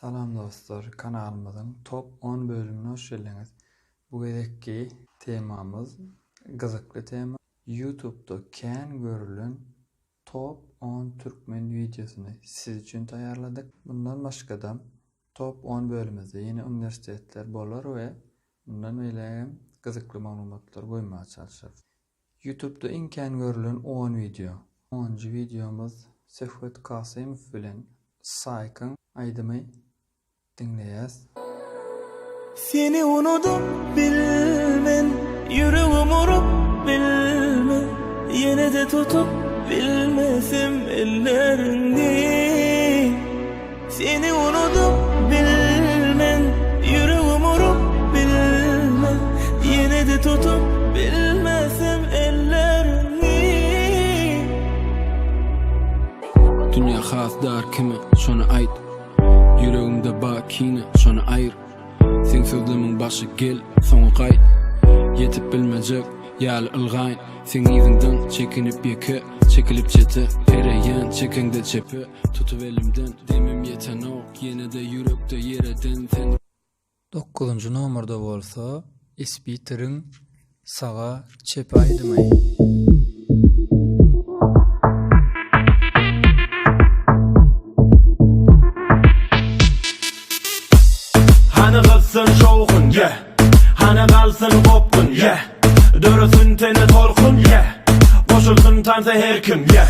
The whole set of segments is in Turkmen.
Salam dostlar, kanalymyzyň Top on bölümine hoş geldiňiz. Bu gezekki temamyz gyzykly tema. Youtube-da kän görülen Top on türkmen wideosyny siz üçin taýýarladyk. Mundan başga-da Top on bölümimizde ýene uniwersitetler bolar we mundan beýlägem gyzykly maglumatlar goýmaga çalyşarys. Youtube-da iň kän görülen on wideo. Onunjy wideomyz Söhbet Kasymow bilen Saýkyň aýdymy diňleýäs. Seni unudyp bilmen, ýüregim urup bilmen, ýene-de tutup bilmesem elleriňi. Seni unudyp bilmen, ýüregim urup bilmen, ýene-de tutup bilmesem elleriňi. Dünýä has dar kime, şony aýt. Ýüregiňde bar kine, şony aýyr. Seň sözlemiň başy gel, soňy gaýt. Ýetip bilmejek ýaly ylgaýyn. Seň yzyňdan çekinip ýeke, çekilip çete. Pereýän çekeňde çepe, tutup elimden. Demim ýetenok, ýene-de ýürekde ýer eden sen. Dokuzynjy nomerda bolsa Ispiteriň Saga çepe aýdymy. Hany gyzsyn şowhun, yeah Hany galsyn gopgun, yeah Döresin tende tolkun, yeah Goşulsyn tansa her kim, yeah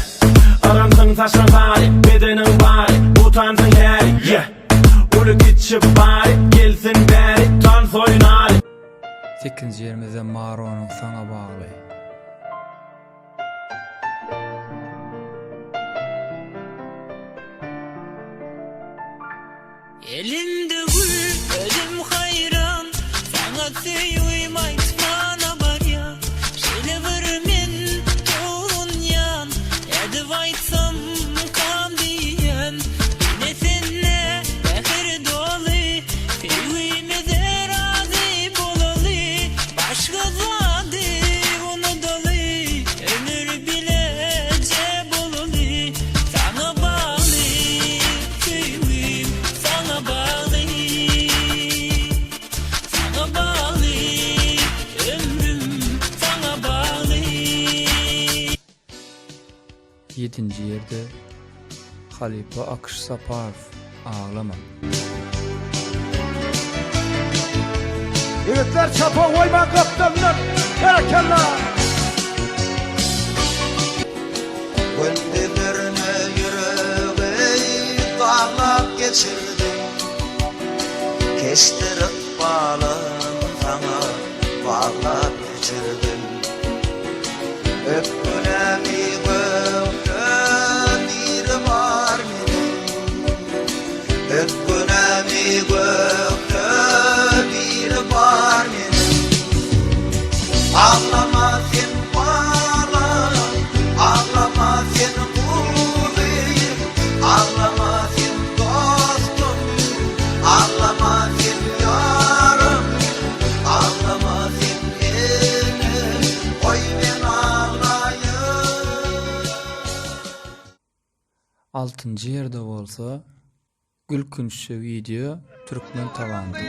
Yransyn saçlaň sary, bedeniň bary Utansyn häli, yeah Uly kiçi bary, gelsin bäri tans oýnaly. Sekizinji ýerimizde Maronyň Saňa bagly. Elimde gül, özüm haýran, Saňa söýgim aýtmana barýan. Şeýle bir men tolgunýan, Nädip aýtsamkam diýýän. Ine sende mähir doly, Söýgimize razy bolaly, Başga zady unudaly, Ömür bileje bolaly, Saňa bagly söýgim, saňa bagly. Saňa bagly ömrüm, saňa bagly. Ýedinji ýerde halypa Akyş Saparow Aglama. Ýigitler çapa goýman gapdalyndan berekella. Gündizlerine ýüregi daglap geçirdim. Kesdir ykbalym saňa baglap geçirdim. Ökünemi gökde biri bar meniň. Ökünemi gökde biri bar meniň. Aglama sen balam, aglama sen guzym, aglama sen dostum, aglama sen ýarym, aglama sen ene, goý men aglaýyn. Altynjy ýerde bolsa Gülkünçje wideo Türkmen talanty.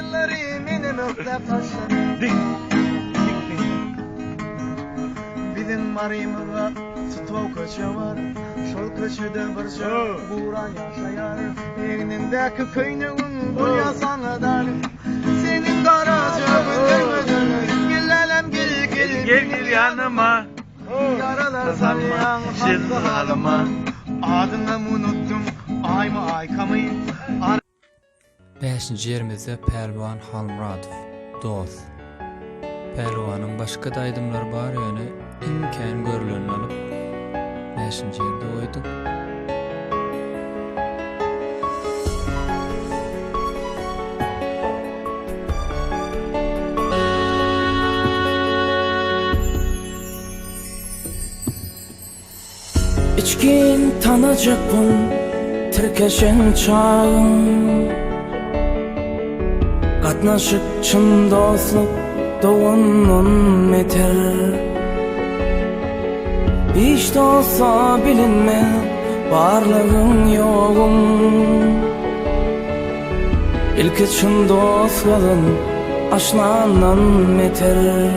Biziň Marymyzda stow köçe bar, Şol köçede birje gura ýaşaýar. Egniňdäki köýnegiň bolýa saňa dar, Seniň garaja gözel gözüň. Gel lälem gel gel Gel gel ýanyma. Ýaralar salýaň hassa halyma. Adyňam unutdym Aýmy Aýkamy. Bäşinji ýerimizde Pälwan Halmyradow, Dost. Pälwanyň başga-da aýdymlary bar ýöne iň kän görülenini alyp bäşinji ýerde goýduk. Içgin tanajak bol tirkeşen çagyň Gatnaşyk çyn dostluk dogandan beter Hiç dosta bilinmez barlygyň ýoguň. Ilki çyn dost gazan aşnandan beter.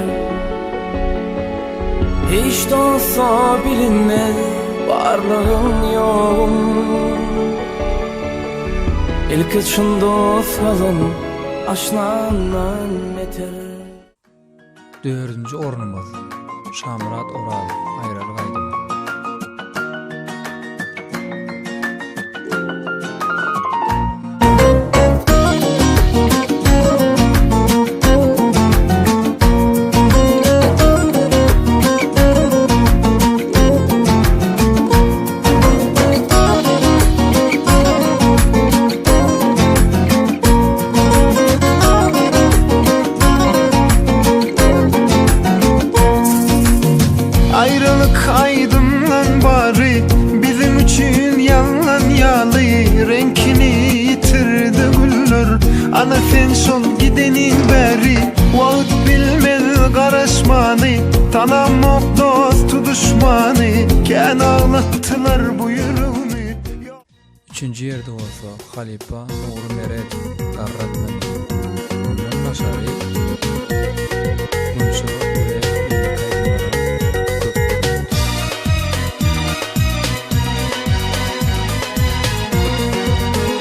Hiç dosta bilinmez barlygyň ýoguň. Ilki çyn dost gazan aşnandan beter. Dördünji ornumyz, Şamyrat Orazow, Aýralyk aýdymy. Aýralyk aýdymlaň bary Biziň üçin ýalan ýaly Reňkini ýitirdi güller Ana sen şol gideniň bäri Wagt bilmez garaşmany Tanamok dosty duşmany Kän aglatdylar bu ýüregimi Üçünji ýerde bolsa halypa Nury Meredow, Garrat meni. Mundan daşary Gunça we beýleki aýdymlara köp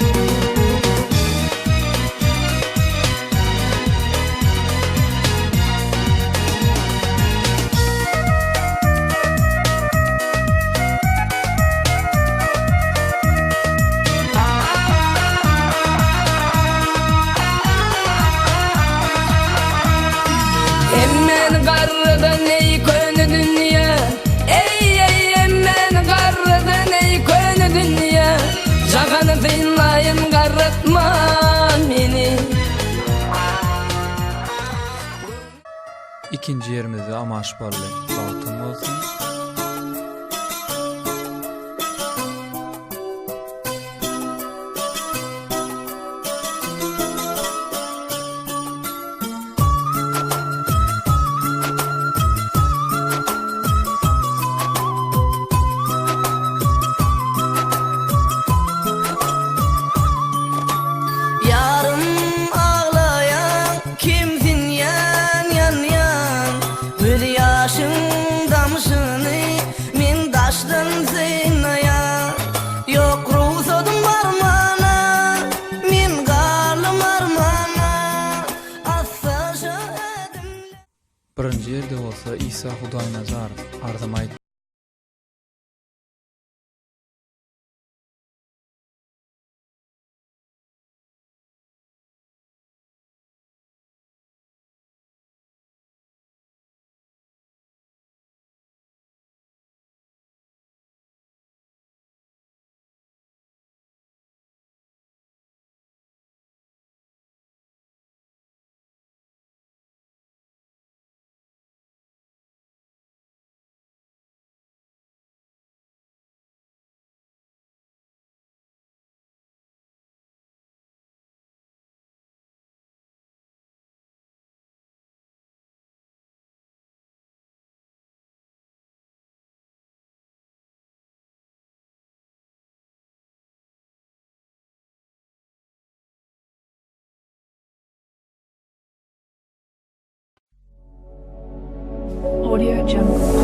görüldi. Emmen garrydan eý köne dünýe Eý eý emmen garrydan eý köne dünýe Jahany synlaýyn garratma meni. Ikinji ýerimizde Amaş Bally, Bagtyň bolsun. Ýarym aglaýaň kimsinýän ýanýan Göz ýaşyň damşyny men daşdan synlaýan Ýok rugsadym barmana men galdym armana Assaja ädimler. Birinji ýerde bolsa Isa Hudaýnazarow, Arzym aýt. Audio Jungle.